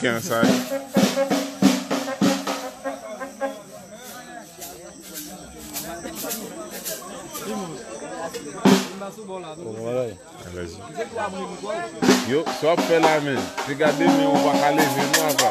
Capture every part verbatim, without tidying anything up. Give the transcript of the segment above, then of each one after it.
Gen sa. Bon, vwala. Alèz. Yo, sa w ap fè la, men? Se gade men ou pa ka leve non, apa.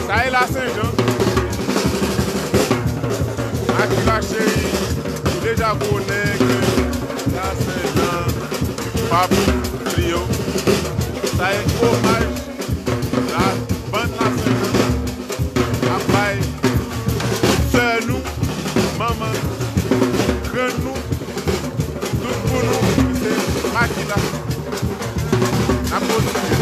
Sa e Lasenjan. Akila cheri, nou deja konnen ke Lasenjan p ap bliye w. Sa e omaj la, bann Lasenjan ap bay sè nou, manman nou, grann nou, tout pou nou, se Makila. N ap kontinye.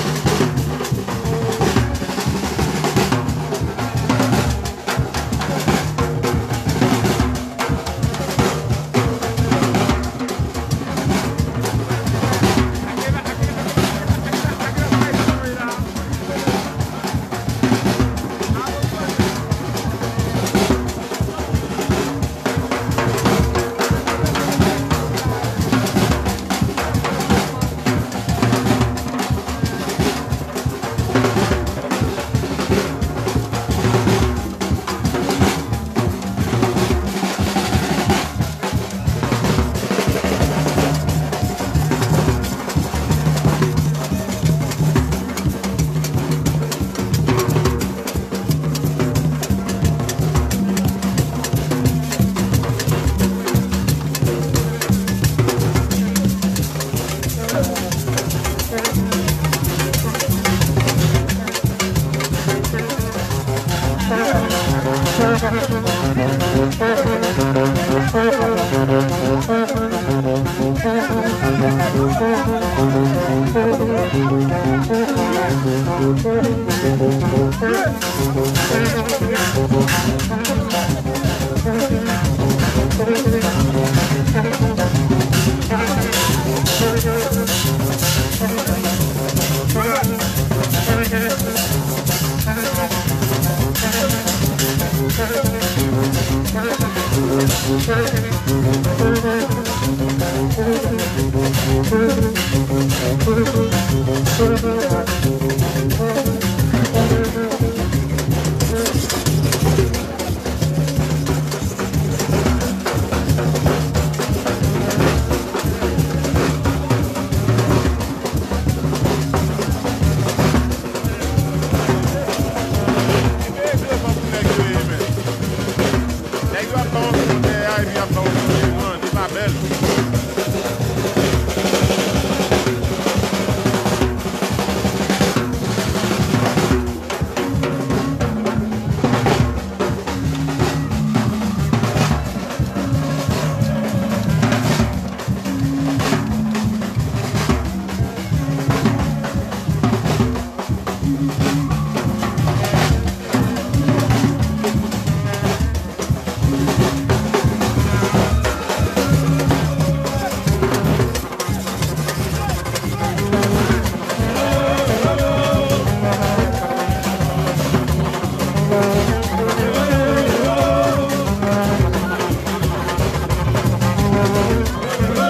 Nèg yo ap ba w yon fon dèyè a, epi y ap ba w yon fon devan, li pa bèl.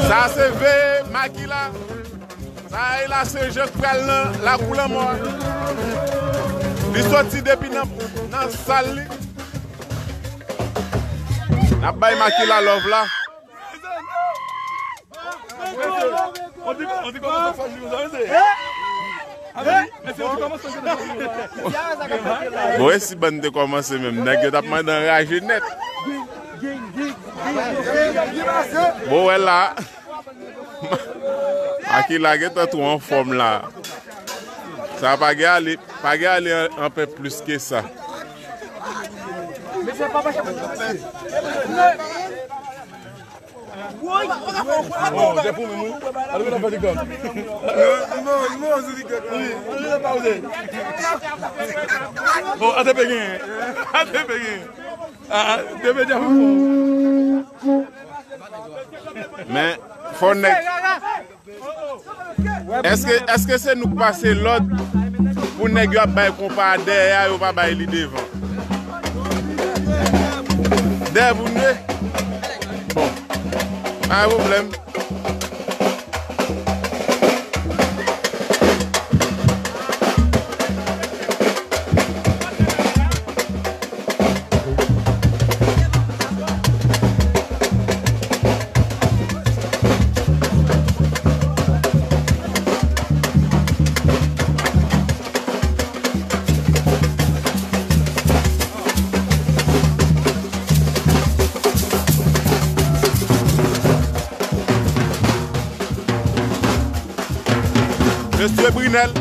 Sa se veye Makila. Sa a la se jan k pral nan lakou lanmò a. Li soti depi nan, nan sal li. N ap bay Makila love la. Bon, e si bann te kòmanse menm, nèg yo t ap mande anraje nèt. Bon, wè la. Makila gentan twò anfòm la. Sa pa gen ale, pa gen ale an, anpè plis ke sa. Bon, se pou menm, wi. Alò, nou fè ti gang. Bon, A T P gen. A T P gen. Ah, ah, T P dja fè fò. Men, fò nèg. Èske, èske se nou k pase lòd pou nèg yo ap bay konpa a dèyè a, yo pa bay li devan? Dèyè pou nou ye? Bon, pa gen pwoblèm. Mesye Brinèl,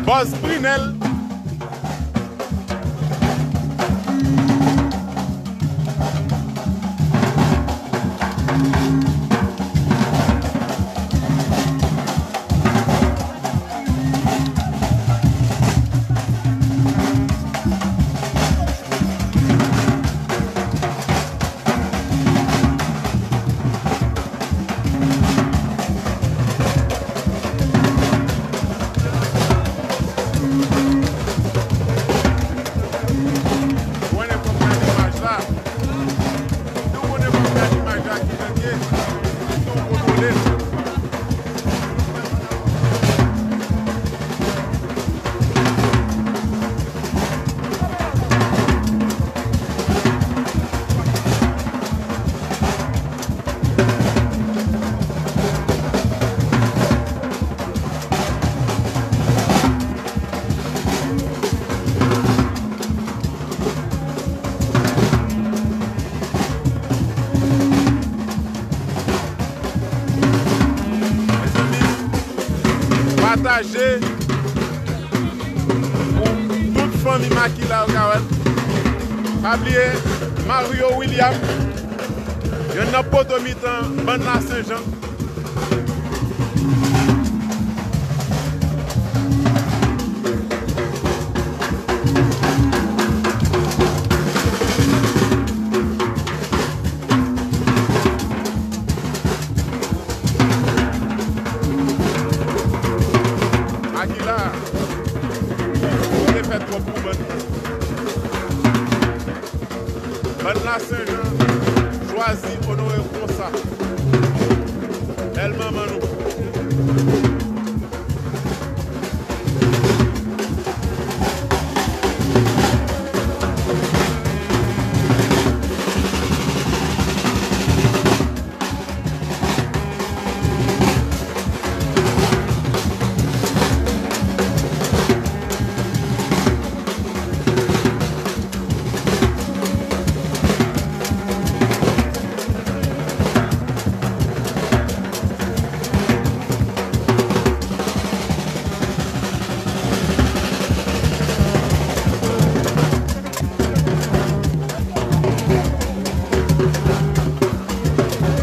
Bòs Brinèl. Ou konnen fòk gade imaj la. Si w konnen fòk gade imaj la, ki jan l ye, si w kontwole l. Mezanmi, pataje pou tout fanmi Makila yo ka wè l. Pa Pa bliye Mario William, yonn nan poto mitan bann Lasenjan. Akila, ou te fè twòp pou bann. Bann Lasenjan chwazi onore konsa bèl manman nou.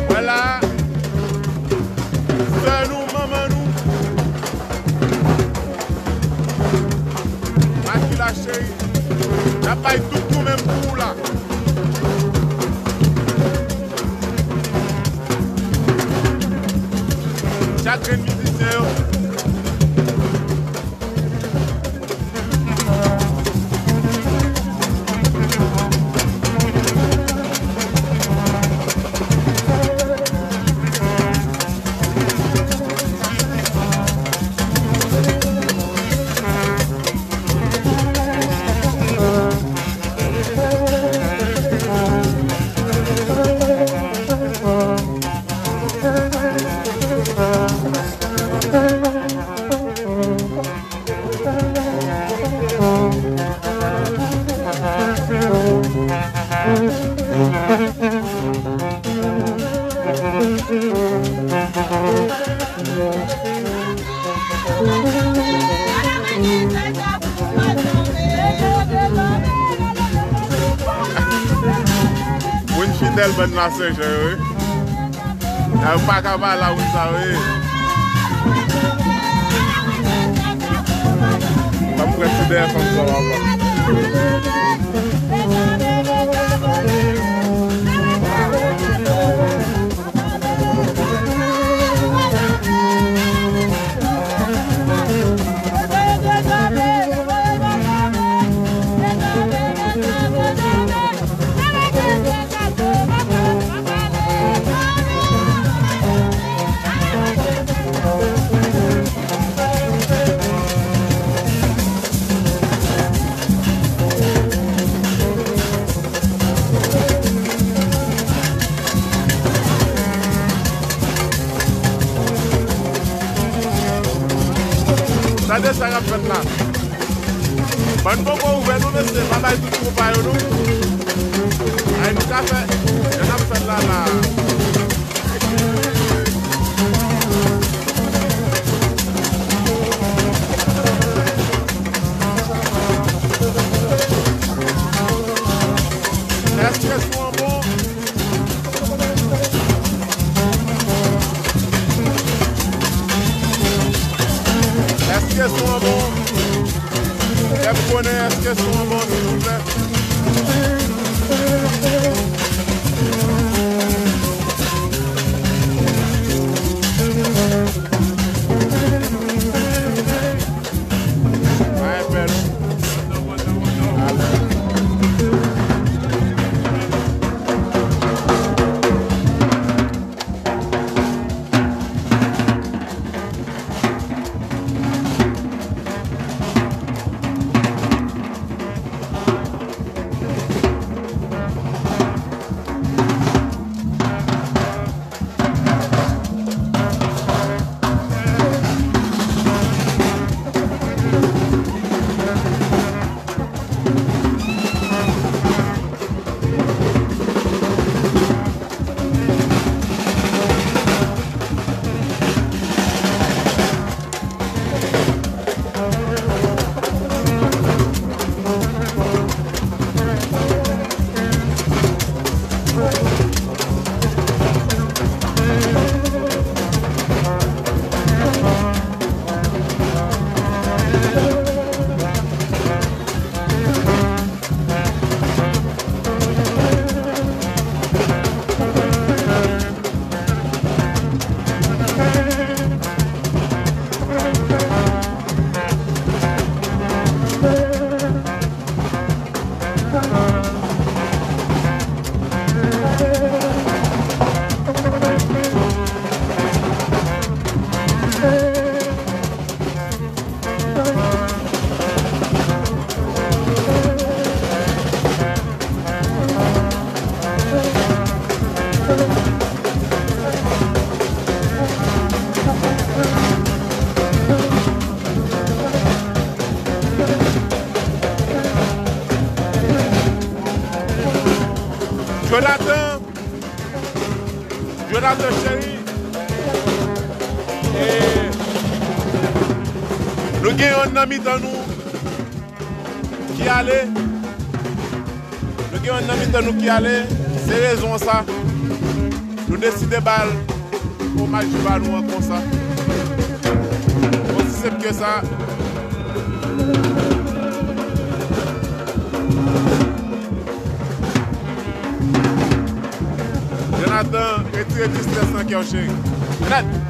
Vwala, sè nou, manman nou, Akila cheri, n ap bay tout nou menm pou ou la. Chak grenn mizisyen yo. Moun fidèl bann Lasenjan yo, wi. Yo pa ka pa la moun sa yo, wi. Ban m pran ti dèyè fanm sa w ap. Tande sa k ap fèt la. Bann poko ouvè non mesye, pa bay tout twoupa yo non. Ay nou ka fè, y an ap fèt la la. Èske son an bon? Èske son an bon? Fè m konnen èske son an bon, silvouplè. Jonathan, Jonathan Chéry, e nou gen yonn nan mitan nou ki ale. Nou gen yonn nan mitan nou ki ale. Se rezon sa nou deside ba l omaj li ba nou an konsa. Osi senp ke sa. Jonathan, retire distrès nan kè w, cheri. Jonathan!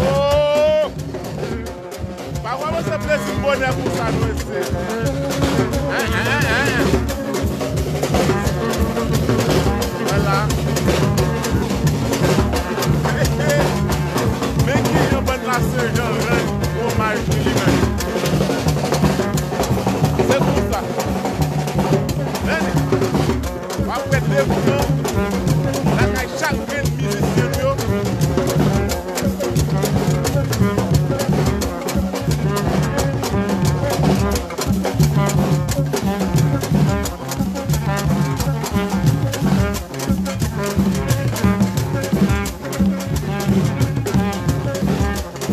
Oh! Pa kòmanse plezi m bonè konsa non mesye. Hein, hein, hein, hein. Vwala. Men ki jan bann la Sen Jan rann omaj li li menm. Se konsa. Men, w ap wè devouman lakay chak grenn mizisyen nou yo.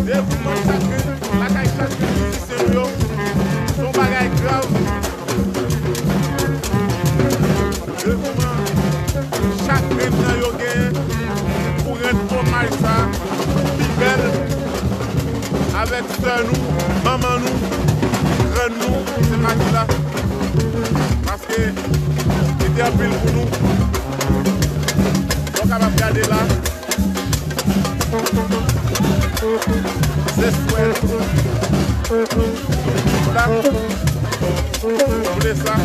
Devouman chak grenn, lakay chak grenn mizisyen nou yo, se yon bagay grav. Devouman chak grenn nan yo genyen pou rann omaj sa pi bèl avèk sè nou, manman nou, grann nou, se Makila. Paske li te anpil pou nou. Nou kapab gade la. Se swè. Tout la. Vle sa.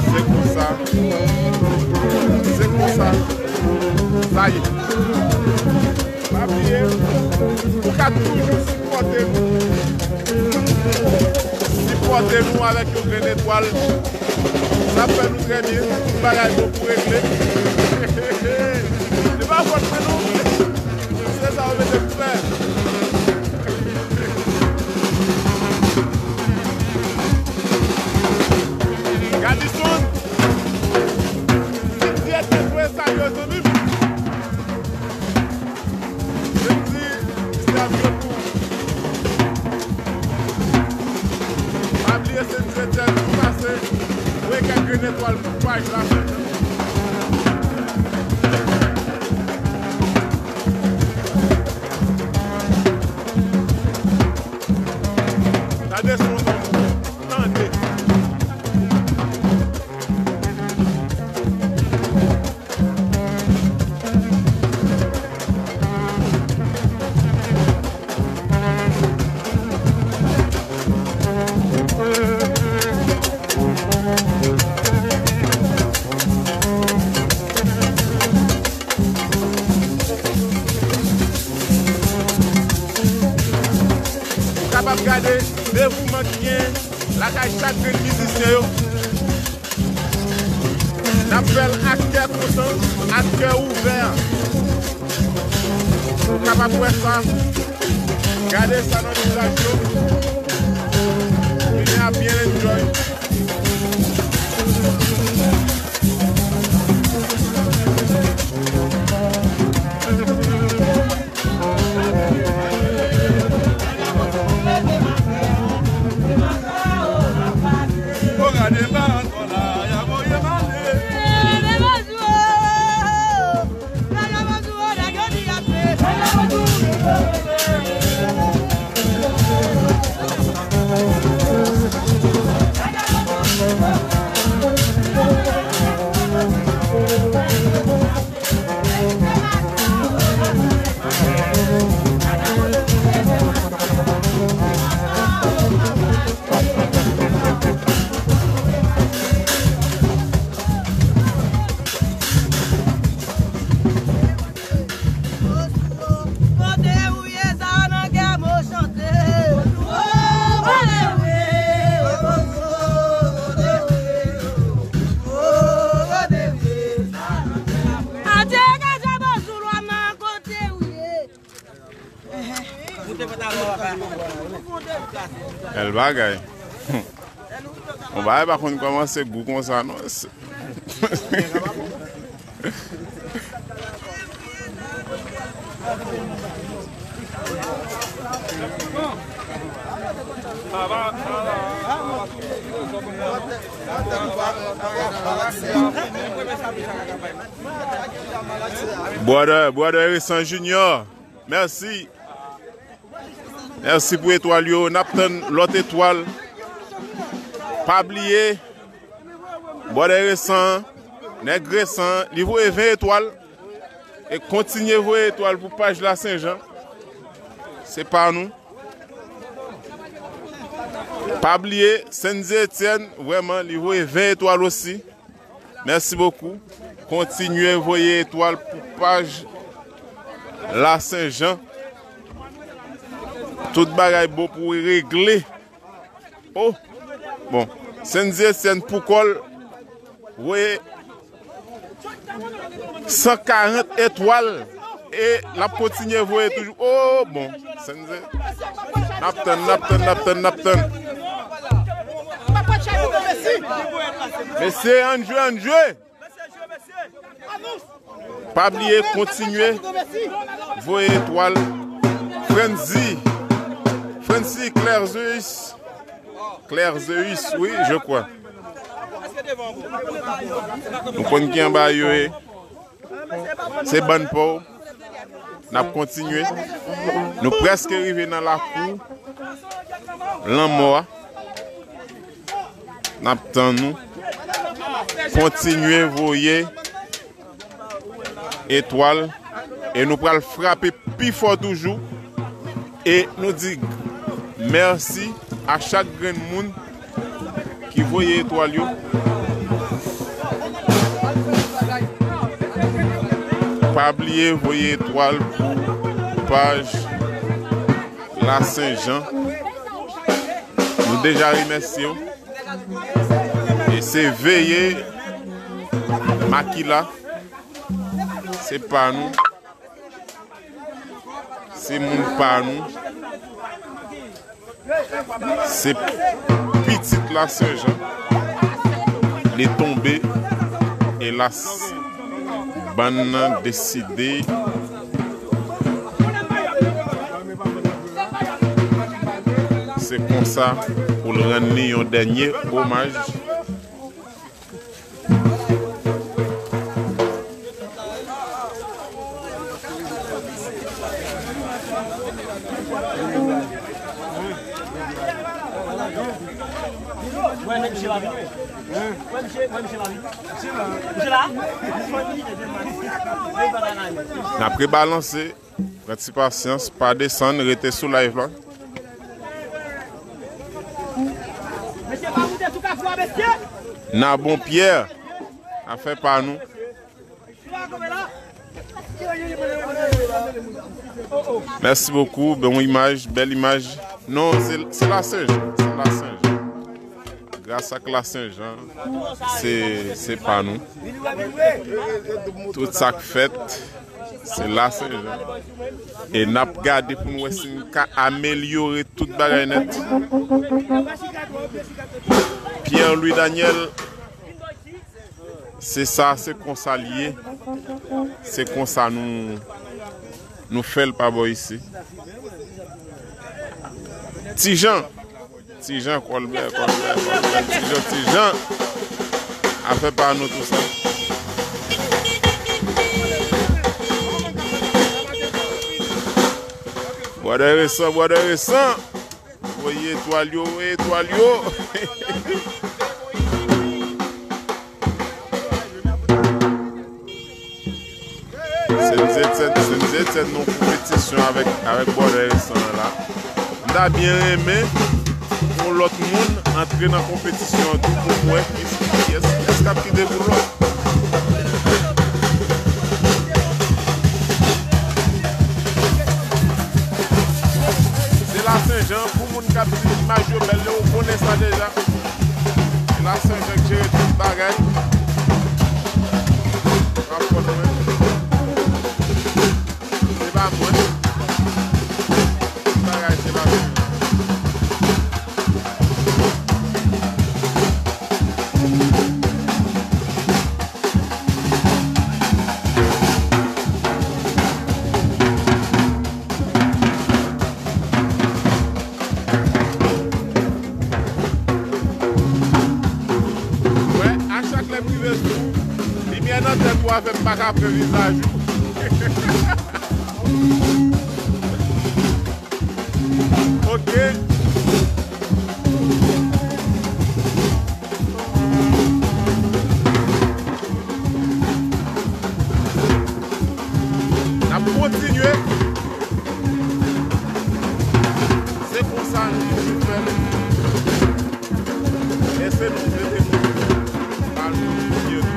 Se konsa. Se konsa. Sa ye. Pa bliye, ou ka toujou sipòte nou. Sipòte nou avèk yon grenn etwal. Sa ap fè nou trè byen. Tout bagay bon pou regle. Se pa fòt mwen non. Se sa w mete pou fè. Gadison, se direktè jwe sa yo, zanmi m. Jodi, se ap jwe pou ou. Pa bliye se direktè nou pase. Voye kèk grenn etwal pou paj la. Tande son zanmi. Tande. Ou kapab gade devouman ki gen lakay chak grenn mizisyen yo. N ap fè l ak kè kontan, ak kè ouvè. Ou kapab wè sa. Gade sa nan vizaj yo. Vini a byen enjoy. Bèl bagay. Yon bagay pa konn kòmanse gou konsa, non. Brother, brother Eresan Junior, mèsi. Mèsi pou etwal yo. N ap tann lòt etwal. Pa bliye, bwòdè resan, nèg resan, li voye ven etwal. E kontinye voye etwal pou paj Lasenjan. Se pa nou. Pa bliye, Sendie Etienne, vrèman, li voye ven etwal osi. Mèsi bokou. Kontinye voye etwal pou paj Lasenjan. Tout bagay bon pou regle. Oh! Bon. Sendie Etienne pou kò l voye san karant etwal. E l ap kontinye voye toujou. Oh, bon. Sendie. N ap tann, n ap tann, n ap tann, n ap tann. Mesye, ann jwe, ann jwe. Pa bliye kontinye voye etwal. Frenzy. Frenzy Clairzeus. Clairzeus, oui, je crois. Nou konn ki anba yo ye. Se bann pa w. N ap kontinye. Nou prèske rive nan lakou lanmò a. N ap tann nou. Kontinye voye etwal. E nou pral frape pi fò toujou. E nou di mèsi a chak grenn moun ki voye etwal yo. Pa bliye voye etwal pou paj Lasenjan. Nou deja remèsye w. E se veye Makila. Se pa nou. Se moun pa nou. Se pitit Lasenjan. Li tonbe. Elas. Bann nan deside. Se konsa pou l rann li yon dènye omaj. N ap rebalanse. Pran ti pasyans, pa desann, rete sou live la. Nabon Pierre, afè pa nou. Mèsi bokou, bon imaj, bèl imaj. Non, se, se Lasenjan, se Lasenjan. Gras ak Lasenjan, se, se pa nou. Tout sa k fèt, se Lasenjan. E n ap gade pou n wè si n ka amelyore tout bagay nèt. Pierre Louis Daniel, se sa, se konsa l ye. Se konsa nou, nou fè l pa bò isi. Ti Jan. Ti Jan, Kòlbè, Kòlbè, Kòlbè, Ti Jan, Ti Jan. Afè pa nou tou sa. Bwè dè resan, bwè dè resan. Voye etwal yo, voye etwal yo. Senn Etienne, Senn Etienne nan konpetisyon avèk, avèk bòdè resan an la. M ta byen renmen yon lòt moun antre nan konpetisyon an tou pou m wè kiyès, kiyès, kiyès k ap kite pou lòt. Se Lasenjan, pou moun k ap di imaj yo bèl, yo konnen sa deja. Se Lasenjan k jere tout bagay. Pa fòt mwen. Se pa mwen. Tout bagay se Lasenjan. Wè, a chak lè m rive sou limyè nan tèt ou a fè m pa ka pran vizaj ou. Ok. N ap kontinye. Se konsa nou toujou fè. Lèse nou mete nou pa nou ye tou.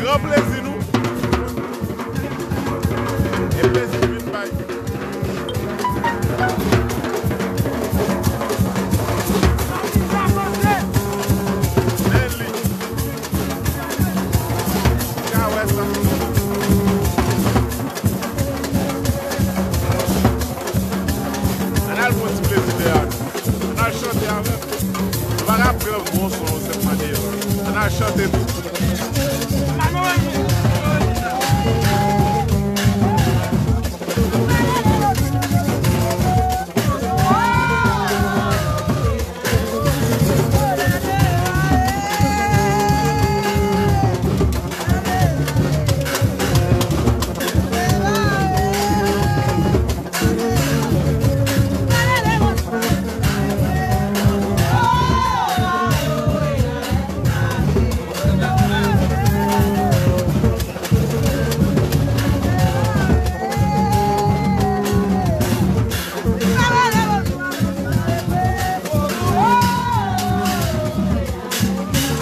Gran plezi nou. E plezi vin bay. Men li. Ou ka wè sa. Ann al pran ti plezi dèyè nou. Ann al chante avè m. Nou pa ka pran bon son, se pa de. Ann al chante tou.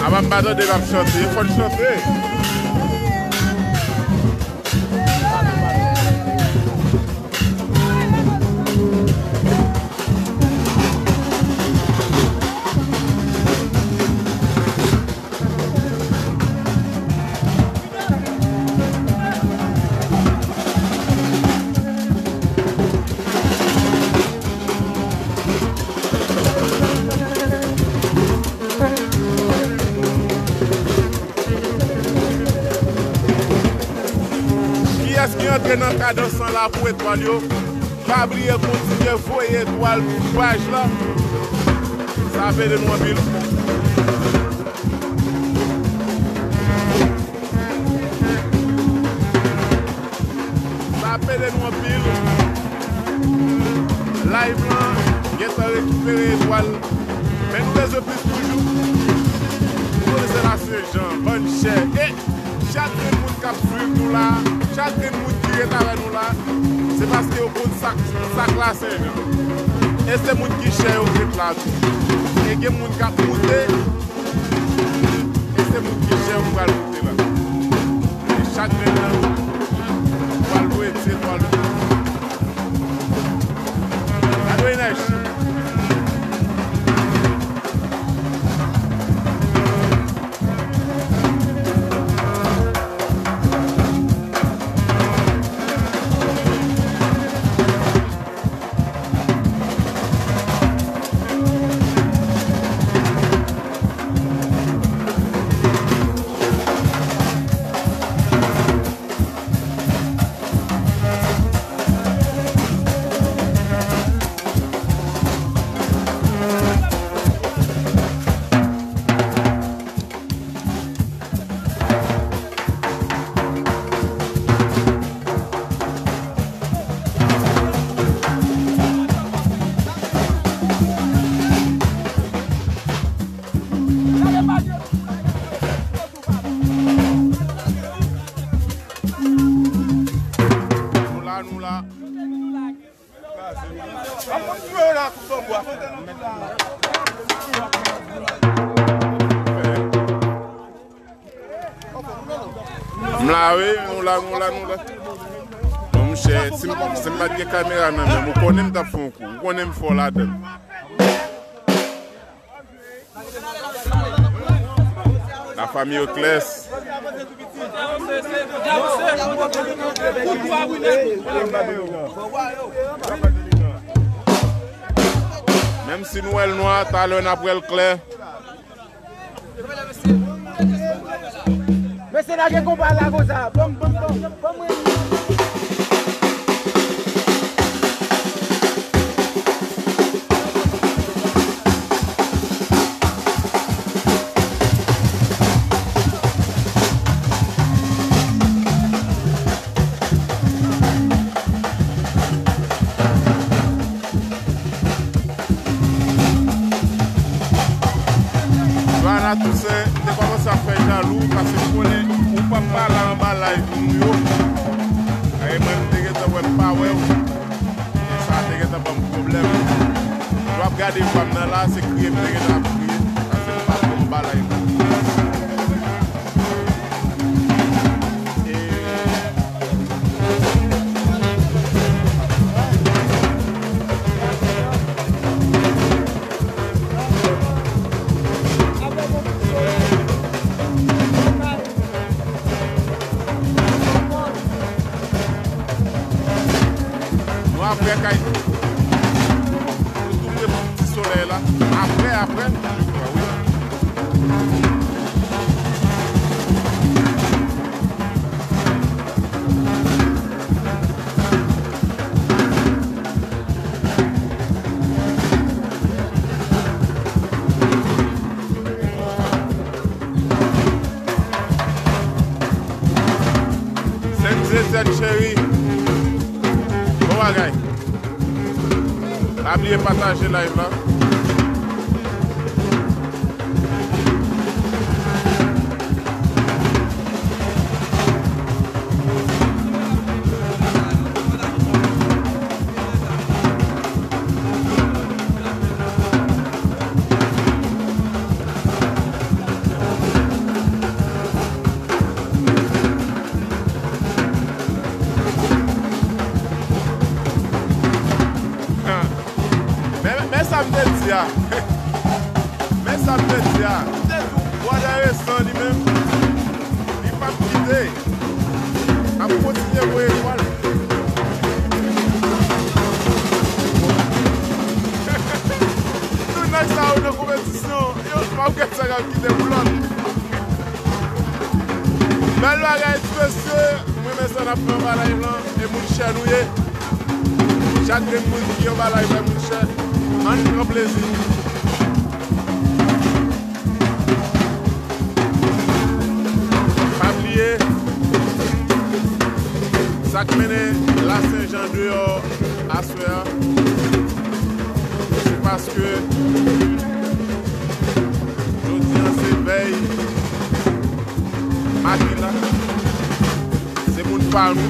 Apa m pa tande l ap chante, fò l chante. Nan kadans lan la pou etwal yo. Pa bliye kontinye voye etwal pou paj la. Sa ap ede nou anpil. Sa ap ede nou anpil. Live lan gentan rekipere etwal. Men nou bezwen plis toujou. Konnen se la Sen Jan, bann chè. E chak grenn moun k ap swiv nou la, chak grenn moun ki ret avè nou la, se paske yo konn sa k, sa k la Sen Jan. E se moun ki chè yo k ret la tou. E gen moun k ap moute, e se moun ki chè yo k pral moute la. E chak grenn nan, pral voye ti etwal. Gade Inès. Nou la, nou la. M la, wi, nou la, nou la, nou la. Non, monchè, si m, si m pa t gen kamera nan men m, ou konnen m t ap fè yon kou. Ou konnen m fò ladan l. La famille Oclès. Menm si nou wè l nwa, talè n ap wè l klè. Mesye, lage konpa la konsa. Bam, bam, bam. Bam, bam. Joana Toussaint te kòmanse ap fè jalou, paske m konnen ou p ap pale anba live nou yo. E mwen, m te gentan wè m pa wè w. E sa te gentan ban m pwoblèm. Lè w ap gade vwa m nan la, se kriye m te gentan ap kriye, paske m pa bon anba live la. E Nou apre kay. Nou tou pre pou ti solèy la. Apre, apre, je crois, wi. Sèn Zezèt cheri, bon bagay. Pa bliye pataje live la. Men, men sa m te di a. Men sa m te di a. M te di w, Bwada Resan li menm, li p ap kite. N ap kontinye voye etwal. Tout nèg sa yo nan konpetisyon, yo p ap gen sa k ap kite pou lòt. Bèl bagay, ti mesye. Mwen Sa n ap fè anba live lan, e moun chè nou ye. Chak grenn moun ki anba live la, moun chè. Ann pran plezi. Pa bliye, sa k mennen Lasenjan deyò aswè a, se paske jodi a se vèy Makila. Se moun pa nou,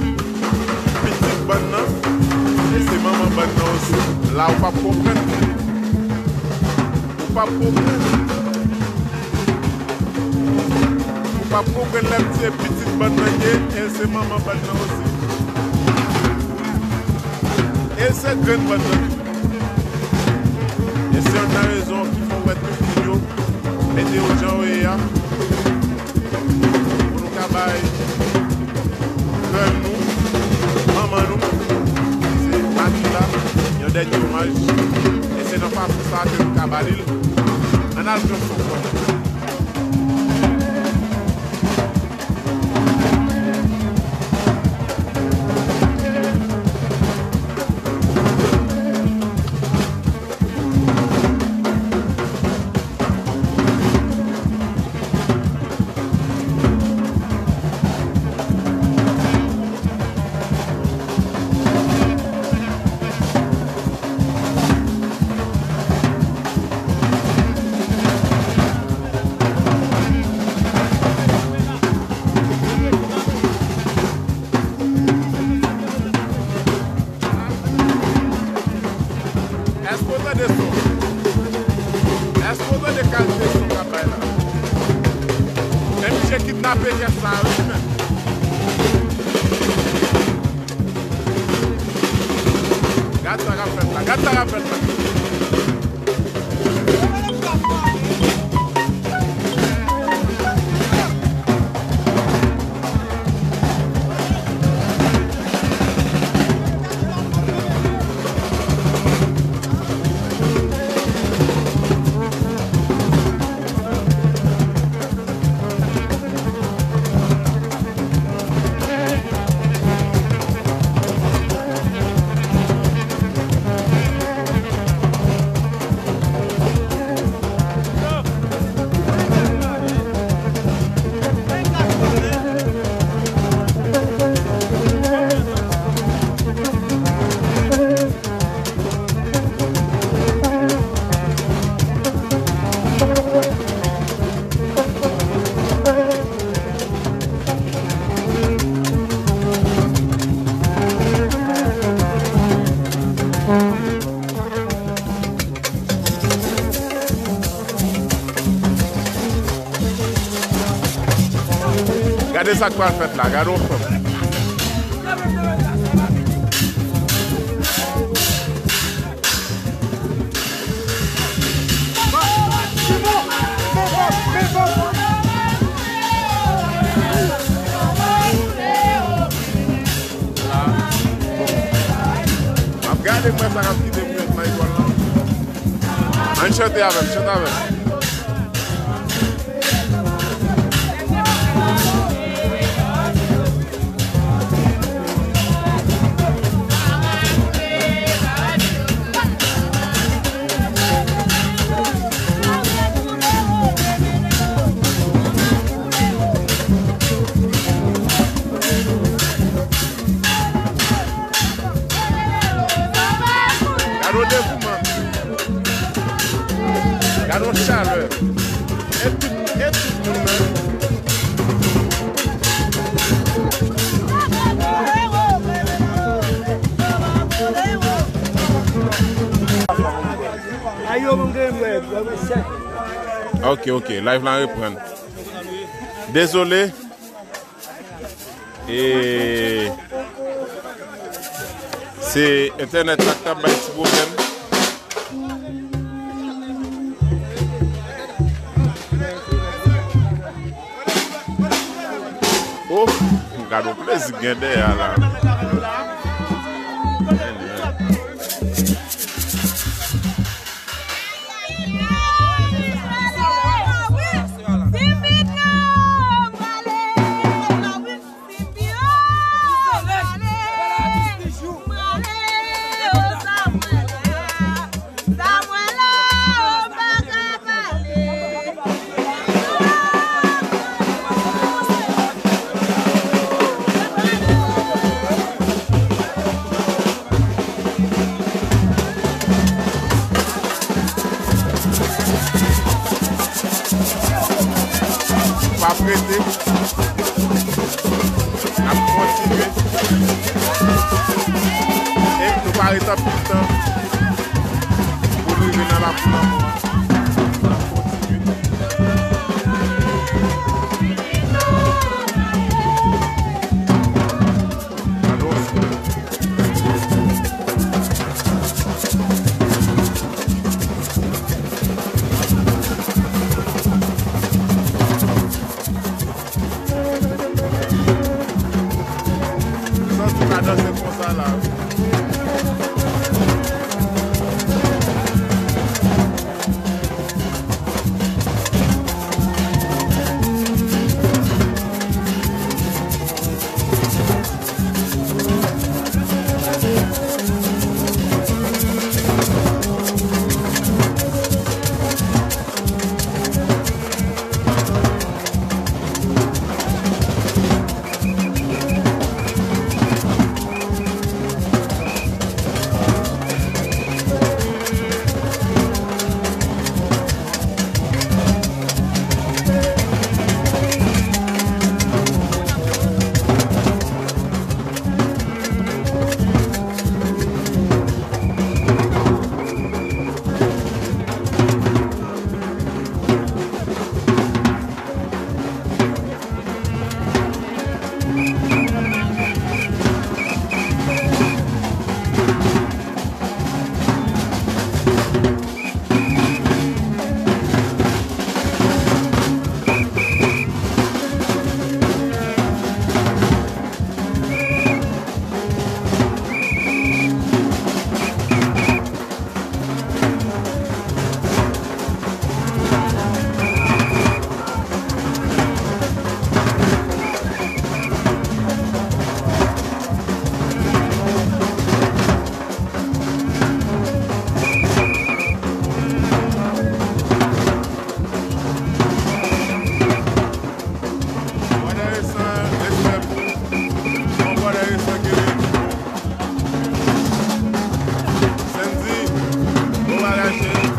pitit bann nan, e se manman bann nan osi. La ou p ap konprann. Ou p ap konprann. Ou p ap konprann lè m di e pitit bann nan ye, e se manman bann nan osi. E se grenn bann nan. E se youn nan rezon ki fè w wè tout moun yo mete yo jan yo ye a. Pou nou ka bay frè nou, manman nou, se Makila, yon dènye omaj. E se nan fason sa a ke nou ka ba li l. Ann al jwenn son. Èske w tande son? Èske w tande kalite son k ap bay la? Men misye kidnape kès sa wi menm. Gad sa k ap fèt la, gad sa k ap fèt la. Gade sa k pral fèt la, gade yon fanm. M ap gade mwen sa k ap kite pou yo nan lekòl lan. Ann chante avè m, chante avè m. Gade yon devouman. Gade yon chalè. E tout, e tout moun nan. Ok, ok, live la reprann. Dezole. E se entènèt la k t ap bay ti pwoblèm. Oh, gade yon plezi k gen dèyè a la. Pa prese. N ap kontinye. E nou pa ret anpil tan pou nou rive nan lakou lanmò a. N ap kontinye. Santi ka danse konsa la. Brother Esan, respè pou ou. Bon brother Esan, kenbe. Sandy, bon bagay, cheri.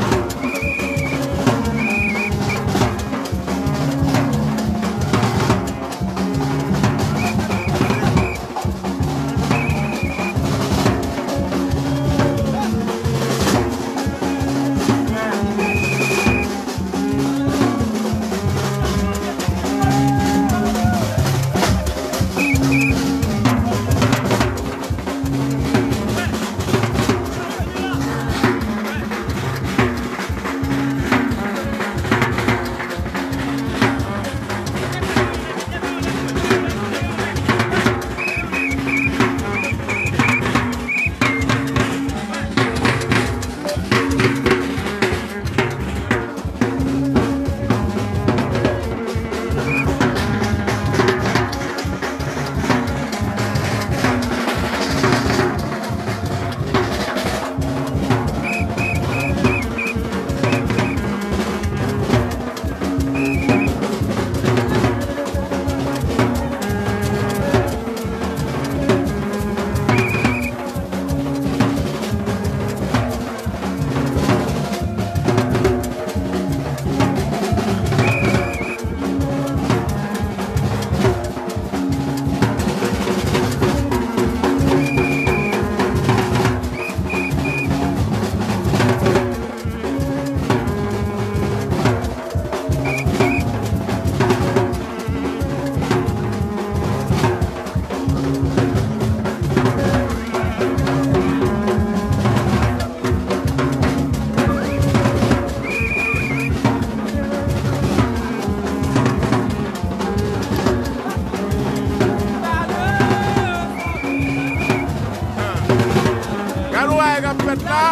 Gade yon bagay k ap fèt la.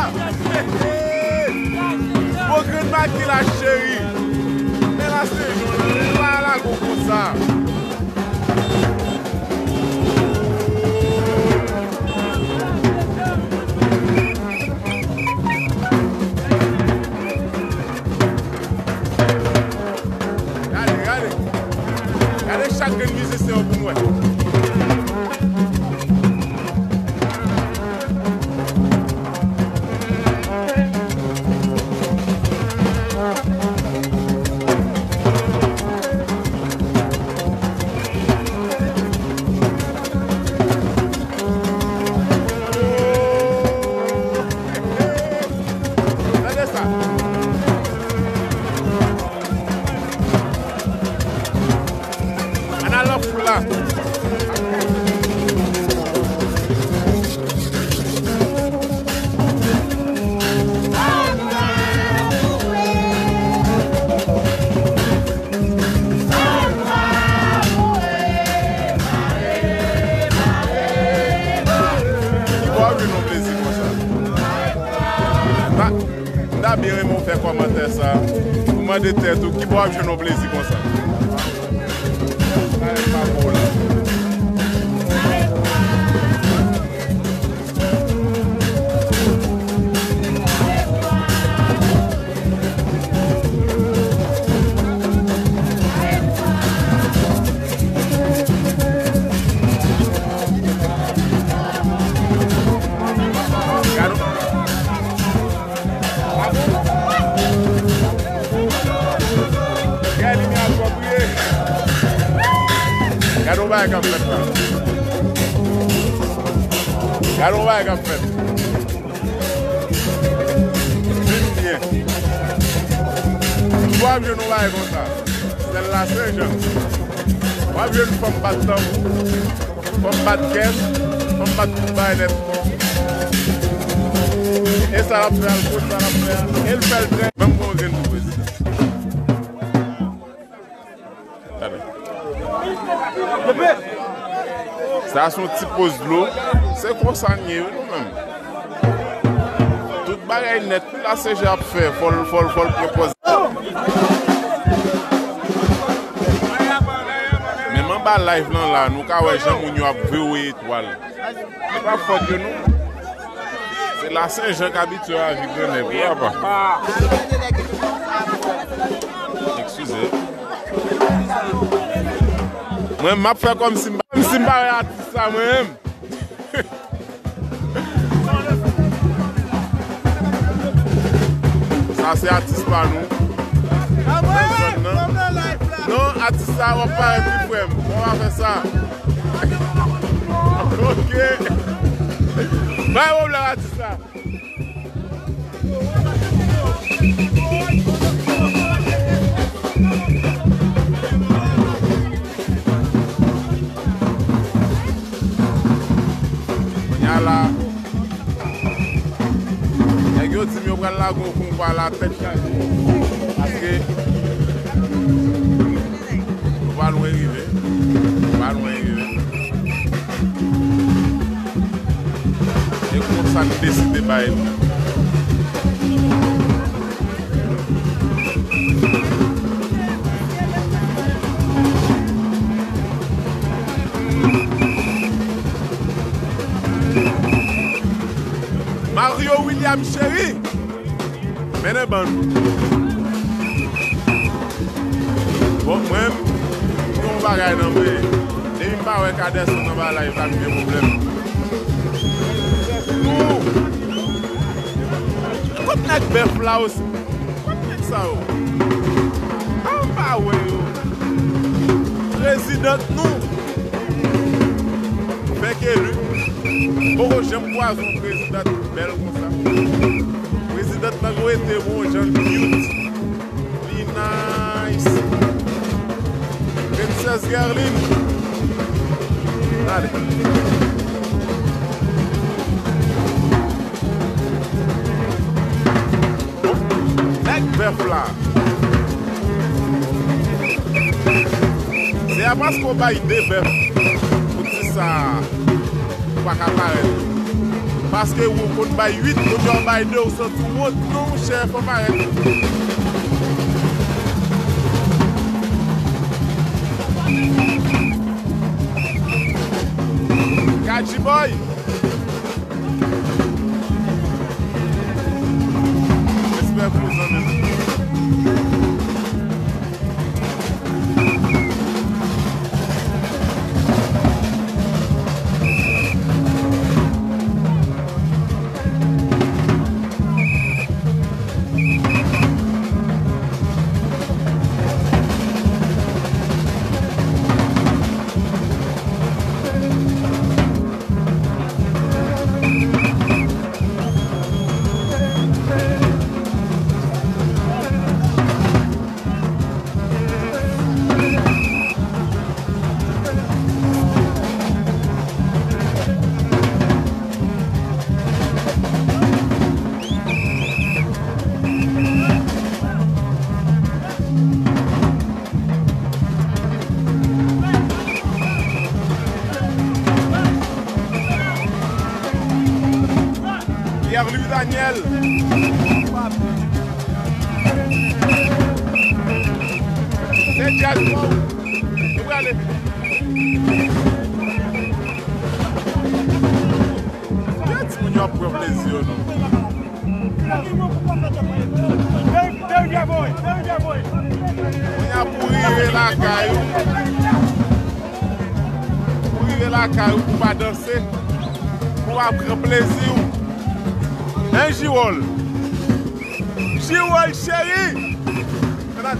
Bon grenn maki la, cheri. Men la sezon nan, men nou pa lage w konsa. Jwenn yon plezi konsa. M ta, m ta byen renmen w fè kòmantè sa, ou mande tèt ou, kibò w ap jwenn yon plezi konsa? Sa pa bon la. Gade yon, gade limyè a twò briye. Gade yon bagay k ap fèt la. Gade yon bagay k ap fèt. Vin byen. W ap jwenn yon bagay konsa. Sèl la Sen Jan. W ap jwenn fanm bat tanbou, fanm bat kèn, fanm bat tout bagay nèt. E sa l ap fè a, l koz sa l ap fè a, e l fè l trè. Ban m pran yon grenn pou prezidan. Gade. Sa se yon ti poz dlo. Se konsa n ye, wi, nou menm. Tout bagay nèt, tout la C G ap fè, fò l, fò l, fò l pran pòz. Menm anba live lan la, nou ka wè jan moun yo ap voye etwal. Se pa fòt yo, non. Se la Sen Jan k abitye a viv nan nèg, wi, apa. Eskize. Mwen, m ap fè kòmsi m pa, kòmsi m pa wè atis sa, mwen menm. Sa se atis pa nou. Nan zòn nan. Non, atis sa w ap parèt wi frè m. Bon, w a fè sa. Ok. Bay pwoblèm atis sa. Kounye a la, nèg yo di m yo pral lage yon konpa la tèt chaje. Paske nou pa lwen rive. Nou pa lwen rive. E konsa n deside bay li. Mario William Chéri, mennen bann. Bon, mwen, m gen yon bagay nan men. Depi m pa wè Kadèson nan bagay la, e pa m gen pwoblèm. Nou! Kot nèg bèf la osi? Kot nèg sa yo? An pa wè yo. Prezidant nou fèk eli. Poko janm kwaze yon prezidant bèl konsa. Prezidant nan rete bon jan cute. Li nice. Princess Guerline. Gade. Nèg bèf la. Se a paske w bay de bèf pou di sa. Ou pa ka parèt. Paske ou konn bay uit, kounye a w bay de, ou santi w wont. Non, monchè, fò parèt. Gadji Boy. Respè pou ou, zanmi m. Pierre-Louis Daniel. Se djaz pou ou. Nou prale. Gade timoun yo ap pran plezi yo, non. Kounye a pou rive lakay ou. Pou rive lakay ou, pou pa danse, pou pa pran plezi ou. Hein, Jiwòl? Jiwòl cheri! Ann al.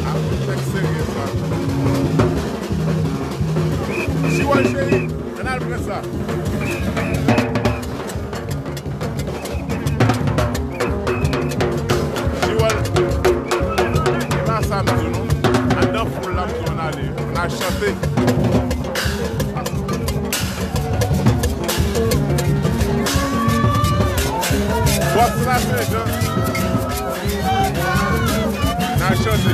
Ah, nèg serye sa. Jiwòl cheri, ann al pran sa. Jiwòl, e pa sa m di w non. Anndan foul la m di w ann ale. Ann al chante. Bòs la Senjan. Ann al chante.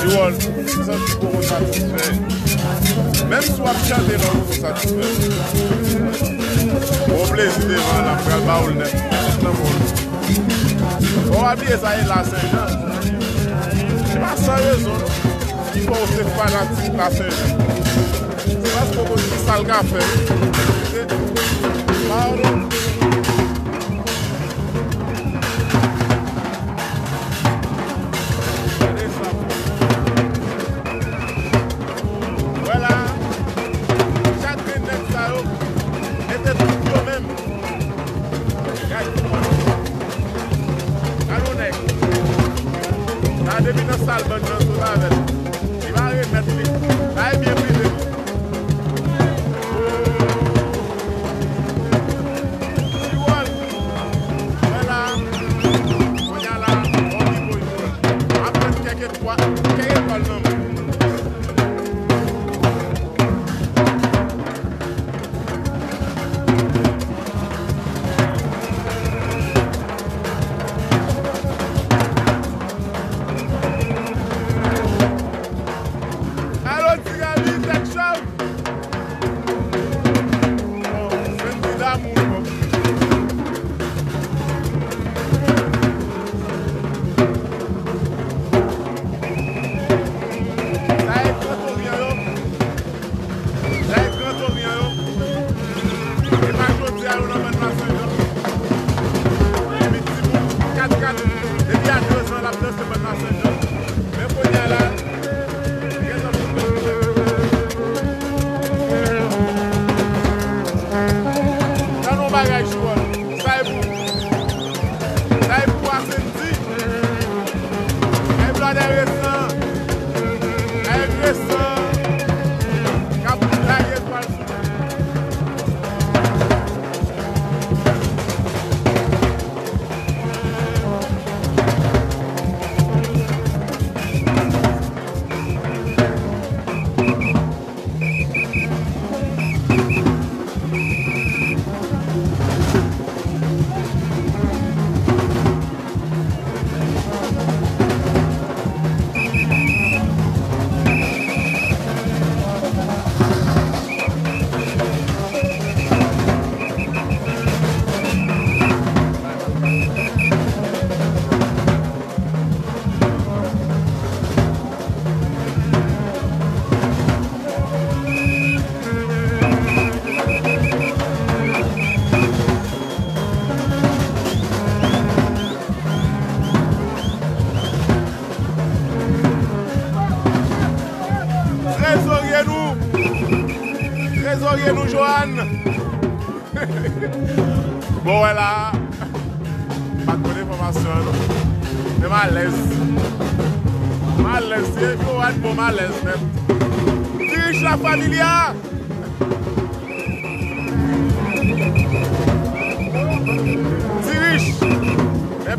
Jiwòl, m santi poko satisfè. Menm si w ap chante, non, poko satisfè. Bon plezi devan la, m pral ba w l nèt. Tout nan bon. Bon, w abiye sa e la Senjan. Se pa san rezon, non. Ki fè w se fanatik la Senjan. Se paske w konn ki sa l ka fè. Pardon. Gade sa. Vwala. Chak grenn nèg sa yo, mete tout yo menm. Gade. Gade yon nèg. Sa depi nan sal bann nan sot avè l. Li pa remèt li. Sa e byen prive. Jiwòl. Vwala. Kounye a la, on li boy. Aprann kèk etwa-, kèk etwal nan men. Alo, Ti Gaby, tèt chòv. Sandy Damou, non. Sa e Gran Toryan yo. Sa e Gran Toryan yo. E pa jodi a yo nan bann Lasenjan. Epi timoun kat kat, depi a de zan, l ap danse bann Lasenjan. Men kounye a la, gen tan pou nou. Tann yon bagay, Jiwòl. Sa e pou, sa e pou Asensi. Sa e pou Adè Resan. Sa e Resan k ap lage etwal sou Trezorye nou, trezorye nou, Johan. Bon, wè la, pa t konn enfòmasyon an, non. Men m alèz. M alèz, se Johan, bon, m alèz nèt. Dirij la familia!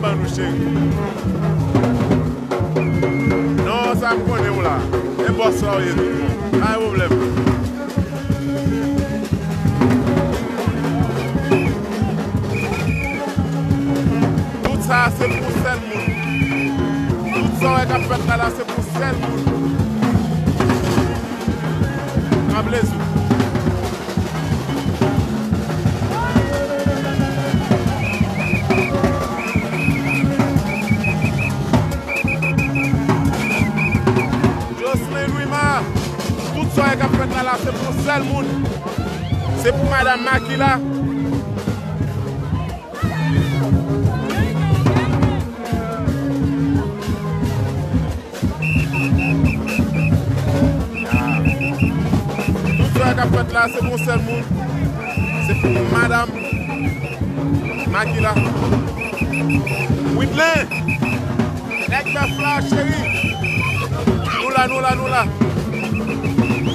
Ban nou, cheri. Non, sa m konnen w la. E bòs sa w ye, tout bon. Pa gen pwoblèm. Tout sa a se pou sèl moun. Tout sa w wè k ap fèt la, la se pou sèl moun. Pran plezi w. Jocelyn Louima, tout sa k ap fèt la, la se pou sèl moun. Se pou madanm Makila. Tout sa k ap fèt la, se pou yon sèl moun. Se pou madanm Makila. Widley, nèg bèf la, cheri. Nou la, nou la, nou la.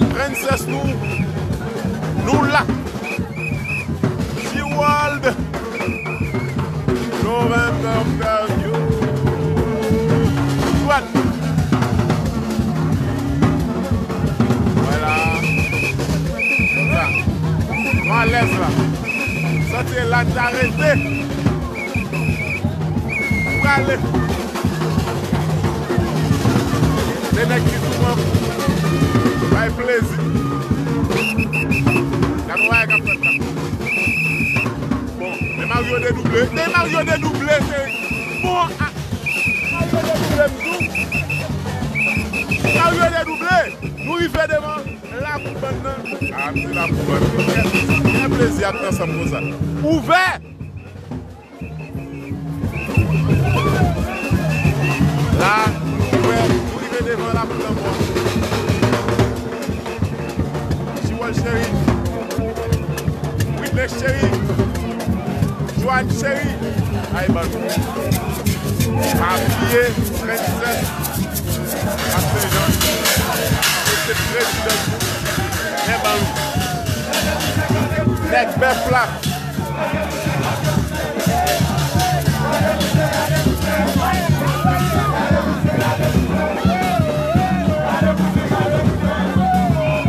Prensès nou, nou la. G-World. November Interview. Dwat. Vwala. Konsa. Nou alèz la. Santi la n ta rete. Prale. Se nèg ki souvan bay plezi. Gade yon bagay k ap fèt la. Bon, men Mario dedouble. Men Mario dedouble, se bon. A, Mario dedouble, m di w. Mario dedouble. Nou rive devan lakou bann nan. A, se lakou bann. Gen, gen plezi ap ansanm konsa. Ouvè! La, nou wè, nou rive devan lakou lanmò. G-World cheri. Widley cheri. Joanne cheri. Ay, ban nou. Pa bliye, trènnsenk. Lasenjan. Se prezidan. Men ban nou. Nèg bèf la.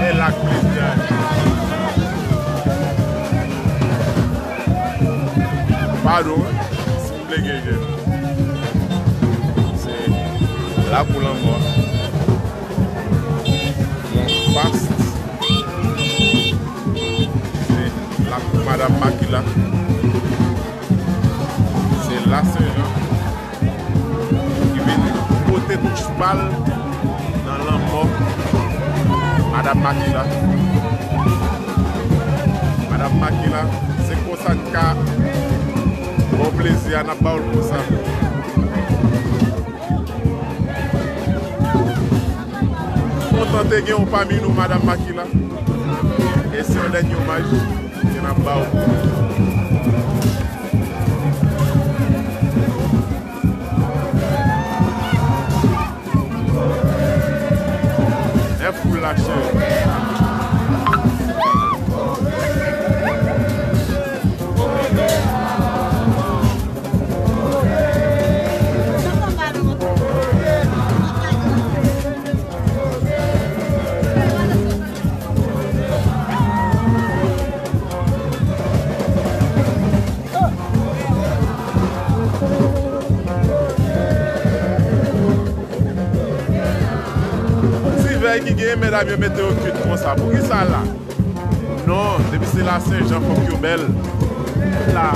E la k plezi a ye. Padon, wi. Siw lege je. Se lakou lanmò. Yon fast. Se lakou madanm Makila. Se Lasenjan ki vin pote touch pa l nan lanmò madanm Makila. Madanm Makila, se konsa n ka ba w plezi a, n ap ba w l konsa. Kontan te gen w pami nou, madanm Makila. E se yon dènye omaj ke n ap ba w. Lè foul la cheri. Ti vèy ki gen, medam yo mete yo kwit konsa. Poukisa la? Non, depi se Lasenjan, fòk yo bèl. La.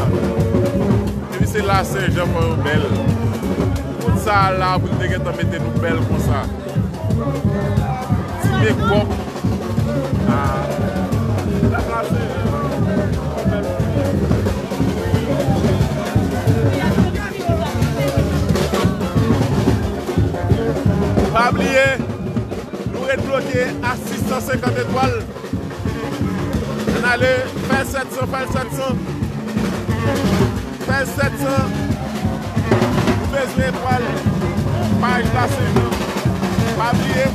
Depi se Lasenjan, fò yo bèl. Pou moun sa a la, pou l te gentan mete nou bèl konsa. Ti mekòp. Ah. Pa bliye, nou ret bloke a sis san senkant etwal. Ann ale, fè l sèt san, fè l sèt san. Fè l sèt san. Nou bezwen etwal. Paj Lasenjan. Pa bliye.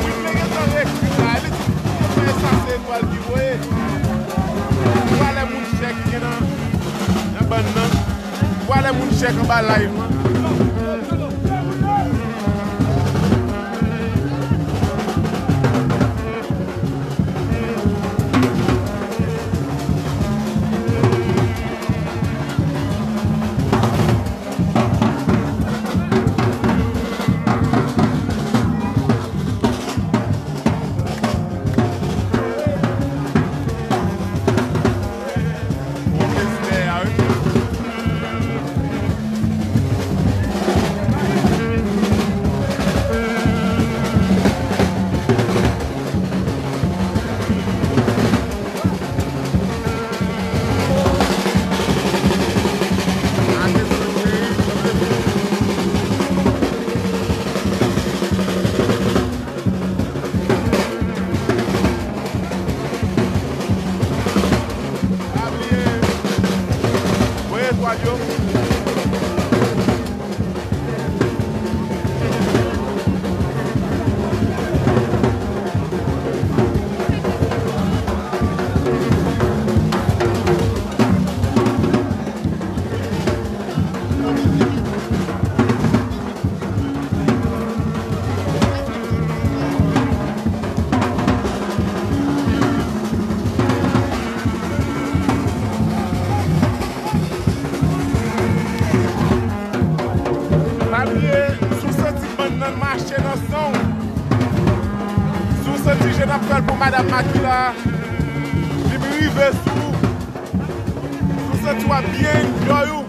Moun te gentan ekri la, li di, fè sa se etwal ki voye. Ou pa lè moun chè ki gen nan, nan bann nan. Ou pa lè moun Chèk anba live mwen. Pa bliye, voye etwal yo. Pa bliye, si w santi bann nan mache nan san w, si w santi je n ap fè l pou madanm Makila, li rive sou ou, si w santi w ap byen enjoy ou,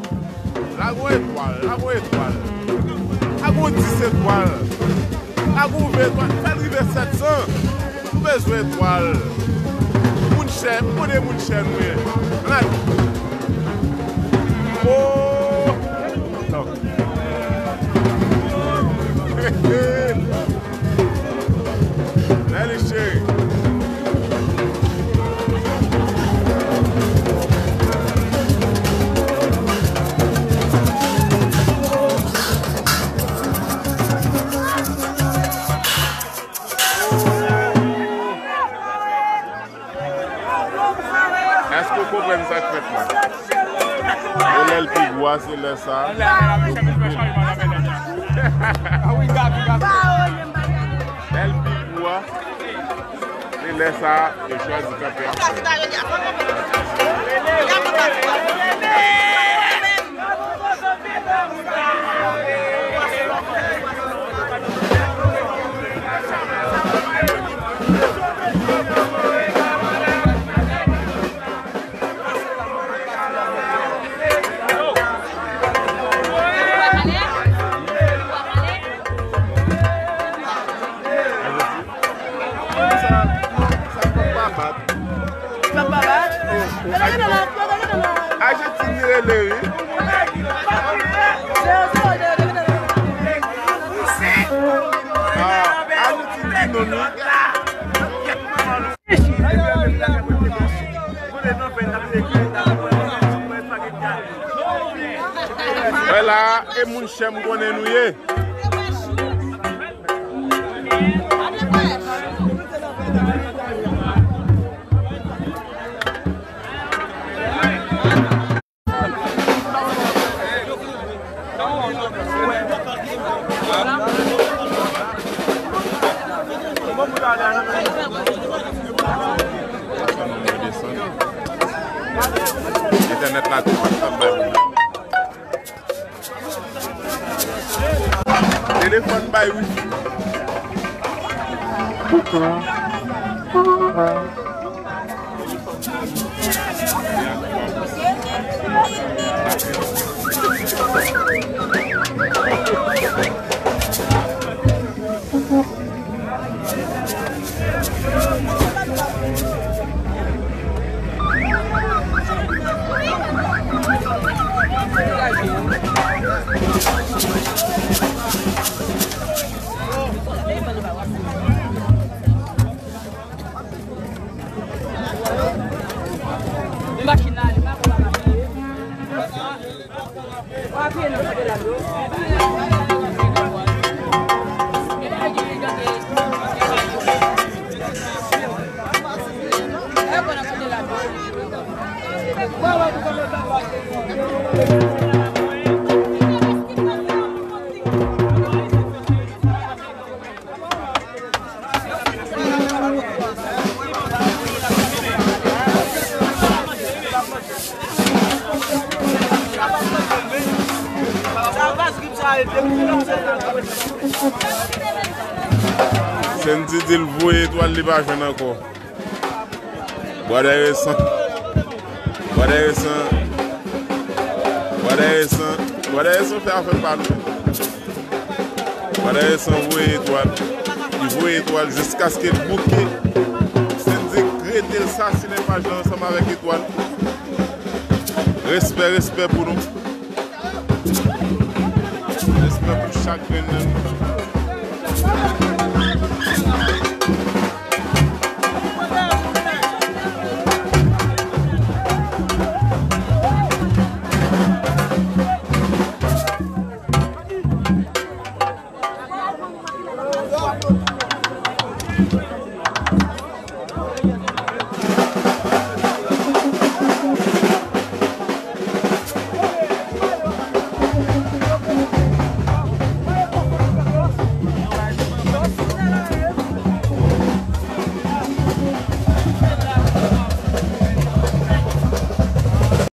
lage yon etwal, lage yon etwal, lage yon dis etwal. Ak ouvè etwal, fè l rive sèt san. Nou bezwen etwal. Moun chè, m konnen moun chè nou ye. Ann ale. Oh! Lè li cheri. Èske w konprann sa k fèt la? E lè l pi gwo a, se lè sa a, yo koupe l. Lè l pi gwo a, se lè sa a, yo chwazi kanpe ap fè l. Sa, sa pap pa bat. Pap pa bat? Ajantin li rele, wi. Ah, Ajantin di non, wi. Wè la, e moun chè m konnen nou ye. Entènèt la tou pa t ap bay. Telefòn bay wifi. Sendy di l voye etwal, li pa jwenn ankò. Bwa Dèyè san. Bwa Dèyè san. Bwa Dèyè san. Bwa Dèyè san fè afè pa l. Bwa Dèyè san voye etwal. Li voye etwal jiskaske l bouke. Sendy rete l sasinen paj la ansanm avèk etwal. Respè, respè pou nou. Respè pou chak grenn nan nou.